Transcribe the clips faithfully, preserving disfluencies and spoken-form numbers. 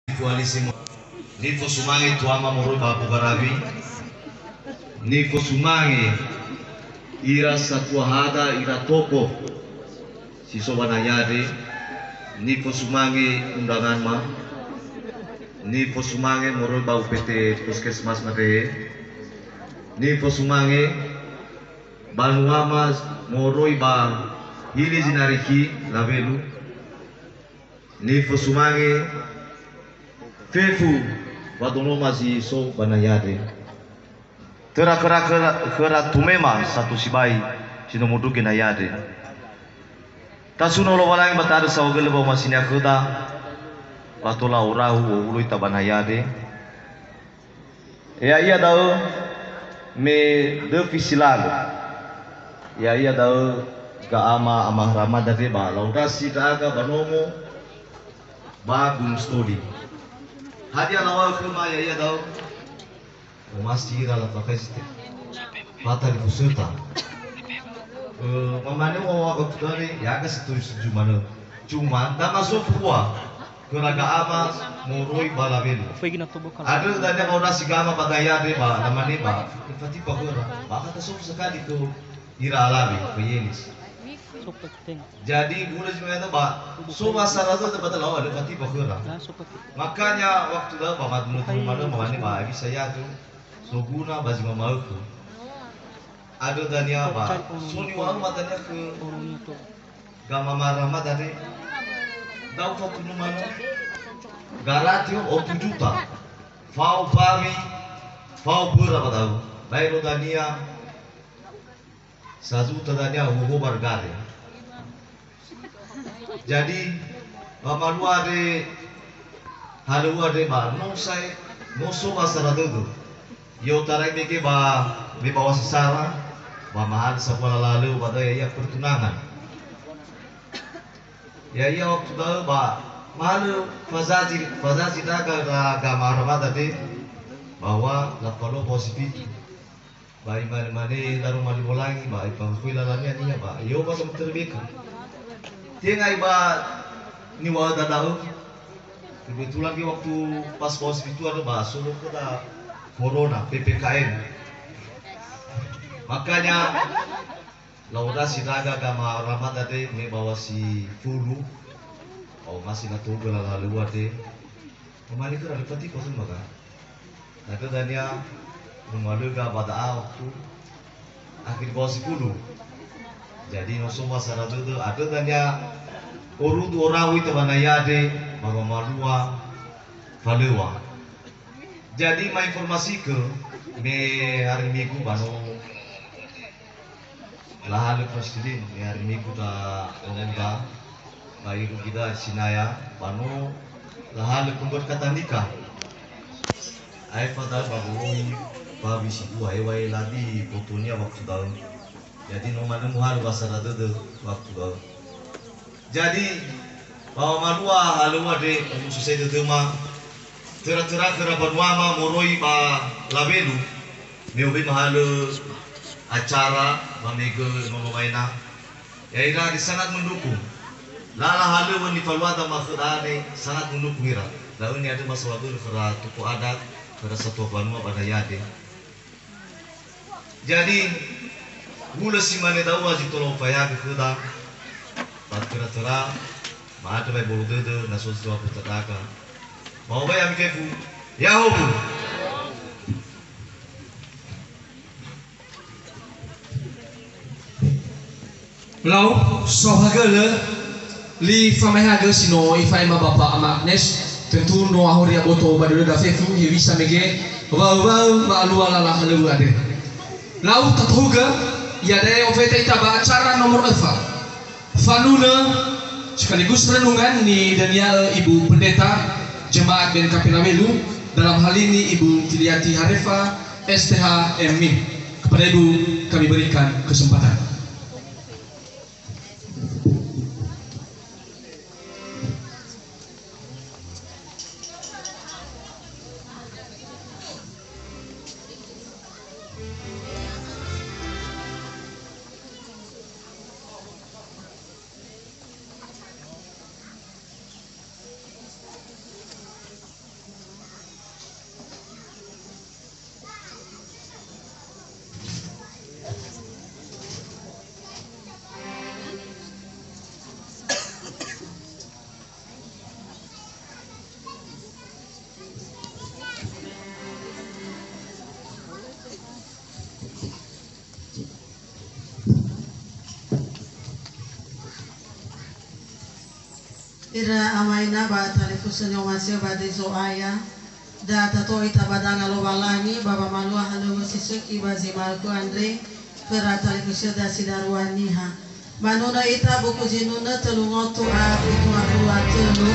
Koalisi mo-, nifosumange tuama moroi ba Abu Garawi, nifosumange ira satuahada, ira tokoh si so ba Nayade, nifosumange undangan ma, nifosumange moroi ba U P T Puskesmas Mabehe, nifosumange banuama moroi ba Hili Zinarikhi Lawelu, nifosumange fefu ba donoma si so ba Nayade. Töra khöra, khöra, khöra tumema sato sibai si no mondruge Nayade. Tasuno Lowalangi ba ta'andrö saohagölö wa'omasinia khöda, ba tola ora'u ohulö ita ba Nayade. Ya'ia da'ö me döfi si lalö. Ya'ia da'ö ga'ama ama Ramada Deba, la'ondrasi ndra'aga ba nomo ba Gunung Sitoli. Hadia lawa'ö khöma ya'ia da'ö? Omasi ira lafakhaisi te-, fata nifusöta. Eh, mamane wa-, wa-, waktu dare, ya, aga setuju, setuju manö. Cuma, da masuk pua. Khöra ga'ama moroi ba Lawelu. Andrö dania ba ondrasi ga'ama ba Nayade ba lamane ba, fatipa khöra. Ba kata sofu sekali ke ira alawe, ke Yelis. Jadi, guna si mengatakan ba, so masa razo tempat lawa ada fatipa khöra. Makanya, waktu da ba madunu mana mane ba, bisa ya tu, so guna ba zi mamaökhö. Andrö dania ba, so niŵa'ö ma dania ke Gama marama dade. Da'u fatunu manö. Garati otu juta. Fao bawi, fao böra ba da'u. Baero dania, sazuta dania hoho bargare. Jadi, ba malua re Halöŵö andre ba no sae, no so ba sara dödö. I'otarai mege ba, me ba wasi sara, ba mahalö sambua lala halöŵö ba da'ö ya'ia pertunangan. Ya'ia waktu da'ö ba mahalö fazazi, fazazi ndra'aga ra gama Ramada andre, bahwa lafalua ba wasi fitu. Ba imane-mane Daroma Lowalangi, ba ifahuhu'i lalania niha, ba Yehowa sama terbeka. Tenga iba niŵa'öda da'ö. Kebetulan di waktu pas ba wasi fitu andrö, ba so khöda corona, P P K M. Makanya, la'ondrasi ndra'aga gama Ramada andre me ba wasi fulu. Ba omasi na tohugö lala halöŵö andre. Mamane khöra lö fatipa khöma ga. Andrö dania numalöga ba da'a waktu akhir ba wasi fulu. Jadi no so ba sara dödö, andrö dania orudu ora'u ita ba Nayade, ba mamalua falöŵa. Jadi ma informasikö me hari Migu ba no Lahalö Presiden, me hari Migu da rongoda, ba irugi da Sinaya, ba no lahalö pembuat kata nikah. Aefa da'ö ba boloi bawi si dua, ewa eladi botonia waktu da'ö. Jadi no manö muhalö ba sara dödö waktu da'ö. Jadi, ba wamalua halöŵö andre, omususai dödöma, töra-töra khöra banuama moroi ba Lawelu, me obe mahalö acara ba mege nono waena. Ya'ira di sangat mendukung. Lala halöŵö nifaluada makhöda andre, sangat mendukung ira. Da'ö ni'andrö masola börö khöra tokoh adat, khöra satua banua ba Nayade. Jadi, hulö si mane da'ua zi tola ufayagö khöda, ba töra-töra, ma'andrö wa'ebolo dödö, na so zi tola fetadaga. Ba obai ami fefu, ya'ahowu. Lau, saohagölö, li famaehagö si no ifa'ema Bapa Ama Agnes, tentu no ahoria boto ba dödöda fefu, hewisa mege, waö-waö wa'alua lala halöŵö andre. Lau tatohugö, iada'e ofeta ita ba acara nomor öfa. Fanunö, sekaligus renungan nidania'ö Ibu Pendeta Jemaat B N K P Lawelu, dalam hal ini Ibu Filiati Harefa, S T H, M Mil. Kepada Ibu kami berikan kesempatan. Ira amaina ba talifusö ni'omasi'ö ba döi Zo'aya, da tato'ö ita ba danga Lowalangi ba wamalua halöŵö si sökhi ba zi ma'ökhö andre, khöra talifusöda si darua niha. Manunö ita buku Zinunö tölu ngotu a fitu ngafulu a tölu,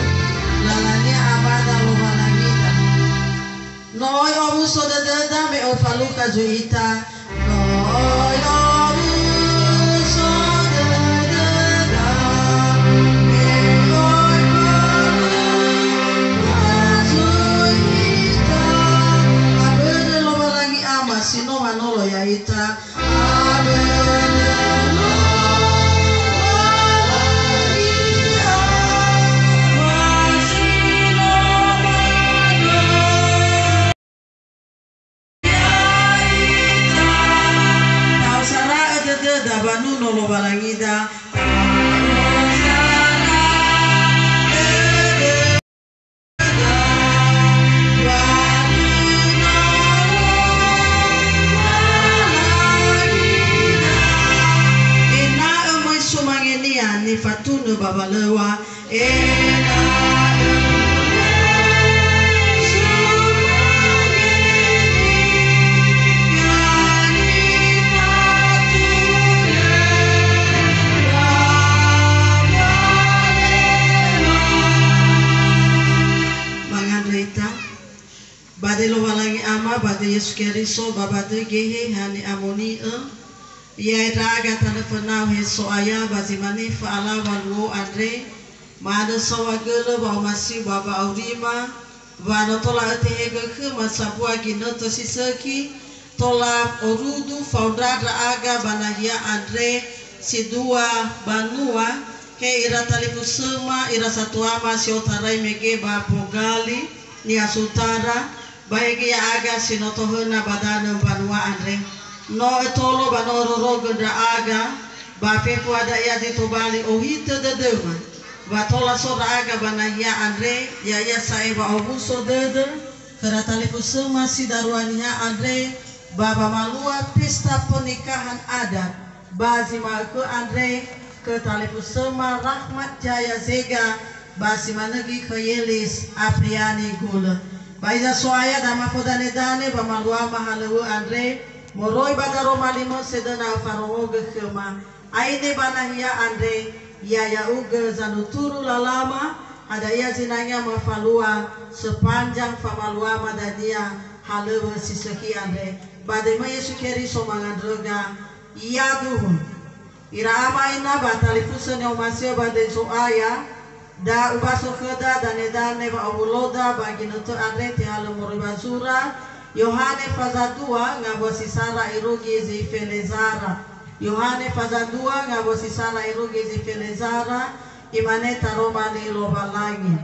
lalania Amada Lowalangida. No oi owuso dödöda me oi falukha zui ita. No oi owuso dödöda me oi falukha zui ita. Abörö Lowalangi Ama si no wanolo ya'ita. Ta'osara'ö dödöda ba nuno Lowalangida. Ena'ö möi sumangenia nifatunö ba walöŵa, ena'ö möi sumangenia nifatunö ba walöŵa. Mangandrö ita. Ba döi Lowalangi Ama, ba döi Yesu Keriso, ba ba döi Geheha ni'amoni'ö, ya'e ndra'aga tanö fönau he So'aya, ba zi mane fa'alaŵa luo andre, ma'anö saohagölö wa'omasiu ba wa'aurima, wa no tola ötehegö khöma sambua ginötö si sökhi, tola orudu faondra ndra'aga ba nahia andre si dua banua, he ira talifusöma, ira satuama si otarai mege ba Pogali, niasutara, ba hege ya'aga si no tohöna ba danö mbanua andre. No ötolo ba no örorogö ndra'aga, ba fefu hadia zi tobali ohitö dödöma, wa tola so ndra'aga ba nahia andre, ya'ia sa'ae wa'owuso dödö, khöra talifusöma si darua niha andre, ba wamalua pesta pernikahan adat, ba zi ma'ökhö andre, khö talifusöma Rahmat Jaya Zega, ba si manö göi khö Yelis Apriani Gulö. Ba hiza So'aya da mafodanedane wamaluama halöŵö andre, moroi ba daroma limö sedöna öfarorogö khöma. Aine ba nahia andre, ya ya'ugö zanuturu lalama, hadia zinangea mafalua sepanjang famaluama dania halöŵö si sökhi andre. Ba döi-Mö Yesu Keriso mangandröga, yaduhu. Ira ama ina ba talifusö ni'omasi'ö ba döi Zo'aya, da ubaso khöda danedane wa'owuloda ba ginötö andre tehalö moroi ba zura, Yohane faza dua ngawua si sara irugi zi felezara. Yohane faza dua ngawua si sara irugi zi felezara, imane taroma li Lowalangi.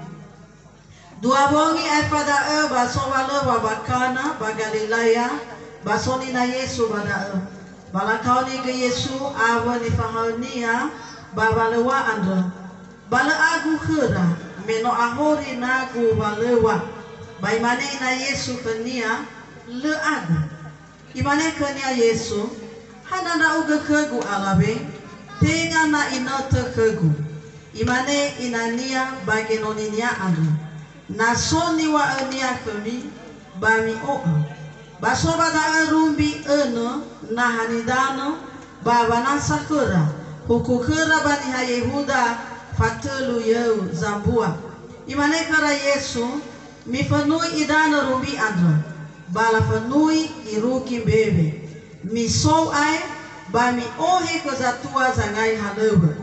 Dua wongi aefa da'ö ba so walöŵa ba Kana ba Galilea, ba so nina Yesu ba da'ö. Ba lakaoni göi Yesu awö nifahaö-Nia ba walöŵa andrö. Ba lö agu khöra, me no ahori nagu walöŵa. Ba imane ina Yesu khönia, "Lö agu." Imane khönia Yesu, "Hana ndra'ugö khögu alawe? Tenga na inötö khögu." Imane inania ba genoninia andrö, "Na so niŵa'önia khömi, ba mi'o'ö." Ba so ba da'ö rumbi önö naha nidanö ba wanasa khöra, huku khöra ba niha Yehuda fatölu yöu zambua. Imane khöra Yesu, "Mifönui idanö rumbi andrö." Ba lafönui irugi mbewe. "Misou ae, ba mi'ohe khö zatua zangai halöŵö."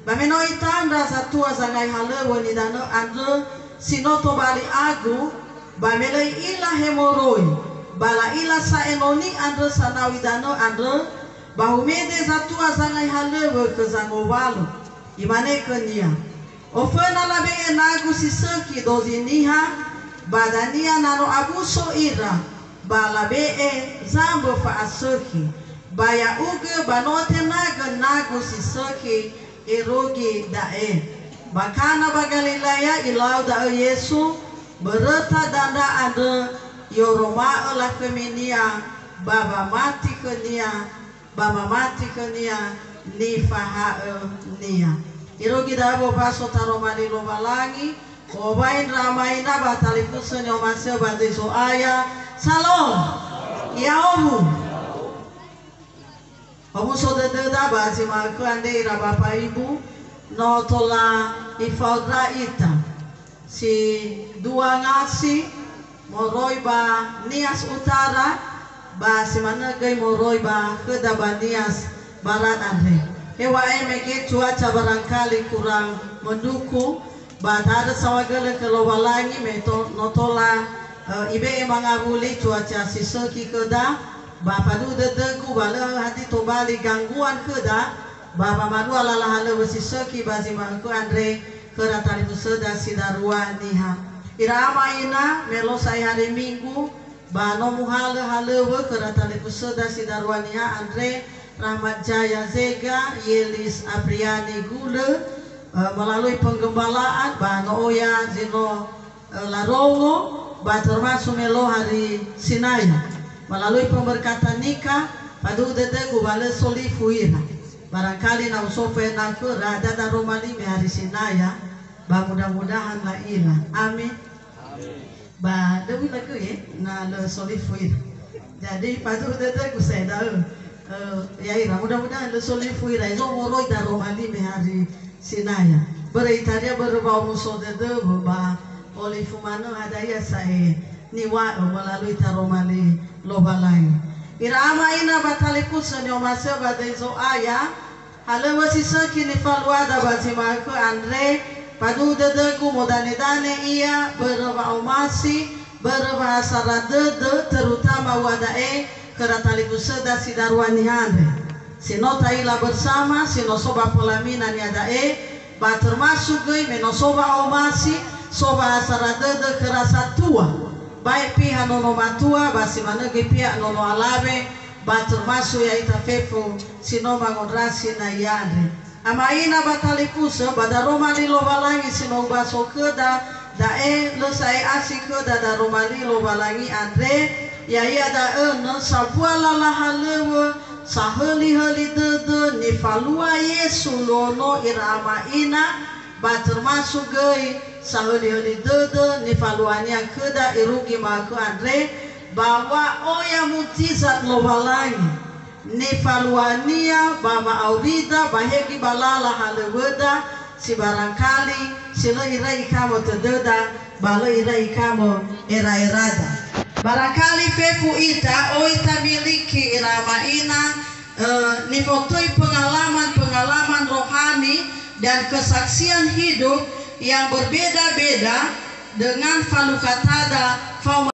Ba me no itandra zatua zangai halöŵö nidanö andrö si no tobali agu, ba me lö i'ila he moroi, ba la'ila sa enoni andrö sanau idanö andrö, ba humede zatua zangai halöŵö khö zangowalö. Imane khönia, "Oföna labe'e nagu si sökhi dozi niha, ba dania na no awuso ira, ba labe'e zambö fa'asökhi. Ba ya'ugö ba no tenagö nagu si sökhi irugi da'e." Ba Kana ba Galilea ilau da'ö Yesu, böröta dandra andrö, i'oroma'ö lakhömi-Nia, ba wamati khönia, ba mamati khönia nifahaö-Nia. Irugi da'ö wombaso taroma li Lowalangi, wowai ndra ama ina ba talifusö ni'omasi'ö ba döi Zo'aya. Salom! Ya'ahowu! Omuso dödöda ba zi ma'ökhö andre ira Bapa Ibu, no tola ifaondra ita. Si dua ngasi moroi ba Nias Utara, ba si manö göi moroi ba khöda ba Nias Barat andre. Heŵa'ae mege cuaca barangkali kurang mendukung, ba ta'andrö saohagölö khö Lowalangi me to-, no tola, eh, ibe'e mangawuli cuaca si sökhi khöda, ba faduhu dödögu wa lö hadia tobali gangguan khöda, ba wamalua lala halöŵö si sökhi ba zi ma'ökhö andre khöra talifusöda si darua niha. Ira ama ina, me lö sa'ae hari Minggu, ba no muhalö halöŵö khöra talifusöda si darua niha andre, Rahmat Jaya Zega, Yelis Apriani Gulö, eh, melalui penggembalaan, ba no oya zi no eh, larongo, ba termasuk me lö hari Sinaya. Melalui pemberkatan nikah, faduhu dödögu wa lö solifu ira. Barangkali na usofu ena'ö khöra, hadia daroma li me hari Sinaya, ba mudah-mudahan la'ila. Amin. Ba lö u'ila göi, eh, na lö solifu ira. Jadi, faduhu dödögu sa'ae da'ö. Eh, ya'ira, mudah-mudahan lö solifu ira, ezo moroi daroma li me hari Sinaya. Börö itaria börö wa'omuso dödöwö ba olifu manö hadia sa'ae niŵa'ö melalui taroma li Lowalangi. Ira ama ina ba talifusö ni'omasi'ö ba döi Zo'aya, halöŵö si sökhi nifaluada ba zi ma'ökhö andre, faduhu dödögu modanedane ia börö wa'omasi, börö wa'asara dödö, terutama ua da'e, khöra talifusöda si darua niha andre. Si no ta'ila bersama, si no so ba pelaminan iada'e, ba termasuk göi me no so wa'omasi, so wa'asara dödö khöra satua, baik pihak nono matua, ba si manö göi pihak nono alawe, ba termasuk ya'ita fefu si no mangondrasi na iandre. Ama ina ba talifusö, ba daroma li Lowalangi si no ubaso khöda, da'e lö sa'ae asi khöda daroma li Lowalangi andre, ya'ia da'ö nö sambua lala halöŵö, sahölihöli dödö nifalua Yesu nono ira ama ina, ba termasuk göi sahölihöli dödö nifaluania khöda irugi ma'ökhö andre, ba wa'oya mujizat Lowalangi. Nifaluania ba wa'aurida ba he göi ba lala halöŵöda, si barangkali si lö irai ikamö tödöda, ba lö irai ikamö era'erada. Barangkali fefu ita, oi tamiliki ira ama ina, eh, nifotöi pengalaman-pengalaman rohani dan kesaksian hidup yang berbeda-beda dengan falukhatada faoma